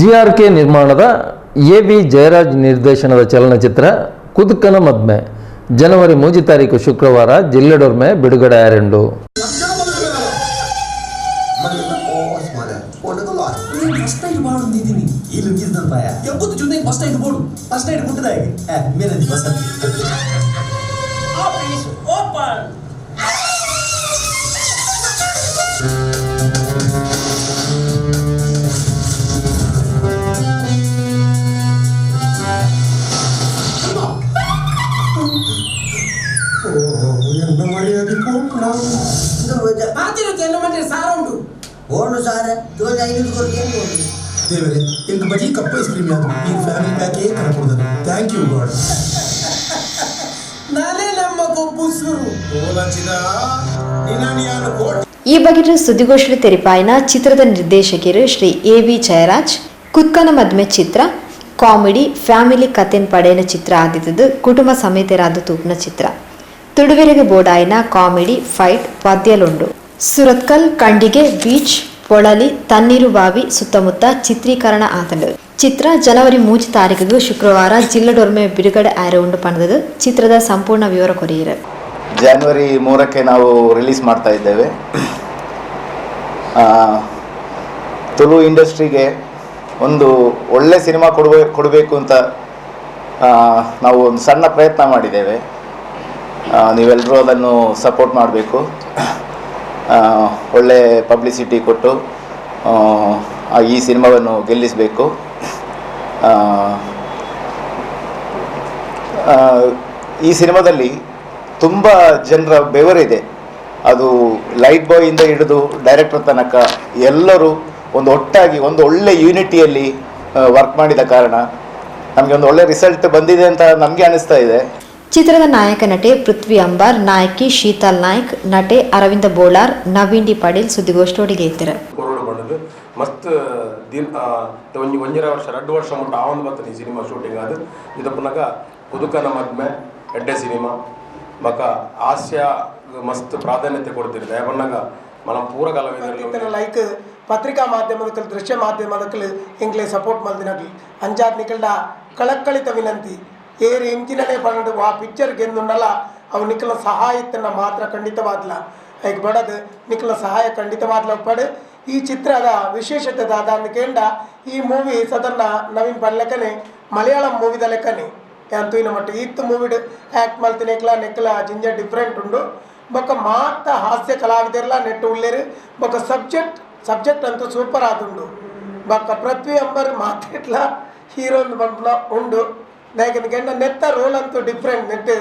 ಜಿಆರ್ಕೆ ನಿರ್ಮಾಣದ ಎ ವಿ ಜಯರಾಜ್ ನಿರ್ದೇಶನದ ಚಲನಚಿತ್ರ ಕುದುಕನ ಮದ್ಮೆ ಜನವರಿ 3 ತಾರೀಕು ಶುಕ್ರವಾರ ಜಿಲ್ಲೆಡೊರ್ಮೆ ಬಿಡುಗಡೆ ಆರೆಂಡು. ಫಸ್ಟ್ ನೈಟ್ ಮಾಡೋದಿದ್ದೀನಿ ಈ ಲುಂಗಿಸ್ದಂತಾಯ ಎಂಬತ್ತು ಜೊತೆ ಫಸ್ಟ್ ನೈಟ್ ಬೋಡು ಫಸ್ಟ್ ನೈಟ್ ಹುಟ್ಟಿದಾಗೆ ಮೇಲಂಜಿ ಬಸ್. Office open. ಎಲ್ಲ ಮರ್ಯಾದೆ ಹೋಗ್ಬಿಡ. ಪಾತಿರುತ್ತೆ ಮಂಡ್ಯ ಸಾರ ಉಂಟು. ಓಣು ಸಾರ ಜೋಜ ಐನೂರು ಕೊರಗೆ. ದೇವರೇ, ಎಂಕ್ ಬಜಿ ಕಪ್ ಐಸ್ ಕ್ರೀಮ್ ಯಾವುದು ಈ ಫ್ಯಾಮಿಲಿ ಪ್ಯಾಕೇ ಕನಕೊಡ್ದು. Thank you god. ನಾನೇ ನಮ್ಮ ಕೊಬ್ಬುಸುರು. ಈ ಬಗೆಟ್ ಸುದ್ದಿಗೋಷ್ಠಿ ತೆರಿಪಾಯಿನ ಚಿತ್ರದ ನಿರ್ದೇಶಕರು ಶ್ರೀ ಎ ವಿ ಜಯರಾಜ್, ಕುತ್ಕನ ಮದ್ಮೆ ಚಿತ್ರ ಕಾಮಿಡಿ ಫ್ಯಾಮಿಲಿ ಕತೆನ್ ಪಡೆಯನ ಚಿತ್ರ ಆದಿತ್ತದು. ಕುಟುಂಬ ಸಮೇತರಾದ ತೂಪ್ನ ಚಿತ್ರ. ತುಡುವೆರೆಗೆ ಬೋಡಾಯಿನ ಕಾಮಿಡಿ, ಫೈಟ್, ಪದ್ಯಲುಂಡು. ಸುರತ್ಕಲ್, ಕಂಡಿಗೆ ಬೀಚ್, ಪೊಳಲಿ, ತಣ್ಣೀರುಬಾವಿ ಸುತ್ತಮುತ್ತ ಚಿತ್ರೀಕರಣ ಆತಂಡು. ಚಿತ್ರ ಜನವರಿ 3 ತಾರೀಕಿಗೆ ಶುಕ್ರವಾರ ಜಿಲ್ಲೆಡೊರ್ಮೆ ಬಿಡುಗಡೆ ಆರೆ ಉಂಡು ಪಣದದು ಚಿತ್ರದ ಸಂಪೂರ್ಣ ವಿವರ ಕೊರಿಯರು. ಜಾನ್ವರಿ 3ಕ್ಕೆ ನಾವು ರಿಲೀಸ್ ಮಾಡ್ತಾ ಇದ್ದೇವೆ. ತುಳು ಇಂಡಸ್ಟ್ರಿಗೆ ಒಂದು ಒಳ್ಳೆ ಸಿನಿಮಾ ಕೊಡಬೇಕು ಅಂತ ನಾವು ಒಂದು ಸಣ್ಣ ಪ್ರಯತ್ನ ಮಾಡಿದ್ದೇವೆ. ನೀವೆಲ್ಲರೂ ಅದನ್ನು ಸಪೋರ್ಟ್ ಮಾಡಬೇಕು. ಒಳ್ಳೆ ಪಬ್ಲಿಸಿಟಿ ಕೊಟ್ಟು ಈ ಸಿನಿಮಾವನ್ನು ಗೆಲ್ಲಿಸಬೇಕು. ಈ ಸಿನಿಮಾದಲ್ಲಿ ತುಂಬ ಜನರ ಬೆವರಿದೆ. ಅದು ಲೈಟ್ ಬಾಯಿಂದ ಹಿಡಿದು ಡೈರೆಕ್ಟರ್ ತನಕ ಎಲ್ಲರೂ ಒಂದು ಒಟ್ಟಾಗಿ ಒಂದು ಒಳ್ಳೆ ಯೂನಿಟಿಯಲ್ಲಿ ವರ್ಕ್ ಮಾಡಿದ ಕಾರಣ ನಮಗೆ ಒಂದು ಒಳ್ಳೆ ರಿಸಲ್ಟ್ ಬಂದಿದೆ ಅಂತ ನಮಗೆ ಅನಿಸ್ತಾ ಇದೆ. ಚಿತ್ರದ ನಾಯಕ ನಟೆ ಪೃಥ್ವಿ ಅಂಬಾರ್, ನಾಯಕಿ ಶೀತಲ್ ನಾಯ್ಕ್, ನಟೆ ಅರವಿಂದ ಬೋಳಾರ್, ನವೀನ್ ಡಿ ಪಾಟೀಲ್ ಸುದ್ದಿಗೋಷ್ಠಿಯೊಡಿಗೆ ಇದ್ದರು. ಕೊರೋಡು ಬಂದದ್ದು ಮಸ್ತ್ ದಿನ ಒಂಜಿ ಒಂಜರ ವರ್ಷ 2 ವರ್ಷ ಮುಟ್ಟ ಆವೊಂದು ಬರ್ತದೆ ಈ ಸಿನಿಮಾ ಶೂಟಿಂಗ್. ಅದು ಇದು ಪುನಗ ಕುದುಕನ ಮದ್ಮೆ ಎಡ್ಡೆ ಸಿನಿಮಾ. ಬಕ ಹಾಸ್ಯ ಮಸ್ತ್ ಪ್ರಾಧಾನ್ಯತೆ ಕೊಡ್ತಿರುತ್ತೆ. ಪನ್ನಗ ಮನ ಪೂರ ಕಲಾವಿದರು ಲೈಕ್ ಪತ್ರಿಕಾ ಮಾಧ್ಯಮದಕ್ಕಲ್, ದೃಶ್ಯ ಮಾಧ್ಯಮದಕ್ಕಲ್ ಎಂಗ್ಲೆ ಸಪೋರ್ಟ್ ಮಲ್ದಿನಕ್ಲ್ ಅಂಚಾತ್ ನಿಕಲ್ಡ ಕಳಕ್ಕಳಿತ ವಿನಂತಿ. ಏರು ಇಂಚಿನನೇ ಪನ್ನಡು ಆ ಪಿಕ್ಚರ್ ಗೆಂದುಂಡಲ್ಲ, ಅವು ನಿಕ್ಕಲ ಸಹಾಯತ್ತನ್ನ ಮಾತ್ರ ಖಂಡಿತವಾದ್ಲ ಐಕ್ ಬಡದು ನಿಕ್ಕಲ ಸಹಾಯ ಖಂಡಿತವಾದ್ಲ ಪಡು. ಈ ಚಿತ್ರದ ವಿಶೇಷತೆ ದಾದ ಅಂದ್ ಕೇಂಡ, ಈ ಮೂವಿ ಸದನ್ನ ನವೀನ್ ಪನ್ಲೆಕ್ಕನೆ ಮಲಯಾಳಂ ಮೂವಿದ ಲೆಕ್ಕನೆ ಯಾನ್ ತೂಯಿನ ಮಟ್ಟ ಇತ್ತು. ಮೂವಿಡ್ ಆ್ಯಕ್ಟ್ ಮಲ್ತಿನೆಕ್ಲ ನೆಕ್ಲ ಜಿಂಜ ಡಿಫ್ರೆಂಟ್ ಉಂಡು. ಬೊಕ್ಕ ಮಾತ ಹಾಸ್ಯ ಕಲಾವಿದರ್ಲ ನೆಟ್ಟು ಉಲ್ಲೇರು. ಬೊಕ್ಕ ಸಬ್ಜೆಕ್ಟ್ ಸಬ್ಜೆಕ್ಟ್ ಅಂತೂ ಸೂಪರ್ ಆದುಂಡು. ಬೊಕ್ಕ ಪೃಥ್ವಿ ಅಂಬರ್ ಮಾತೆಟ್ಲ ಹೀರೋ ಪನ್ಪುನ ಉಂಡು. ದಾಯೆಗ್ ನೆತ್ತ ರೋಲ್ ಅಂತೂ ಡಿಫ್ರೆಂಟ್ ನೆಟ್.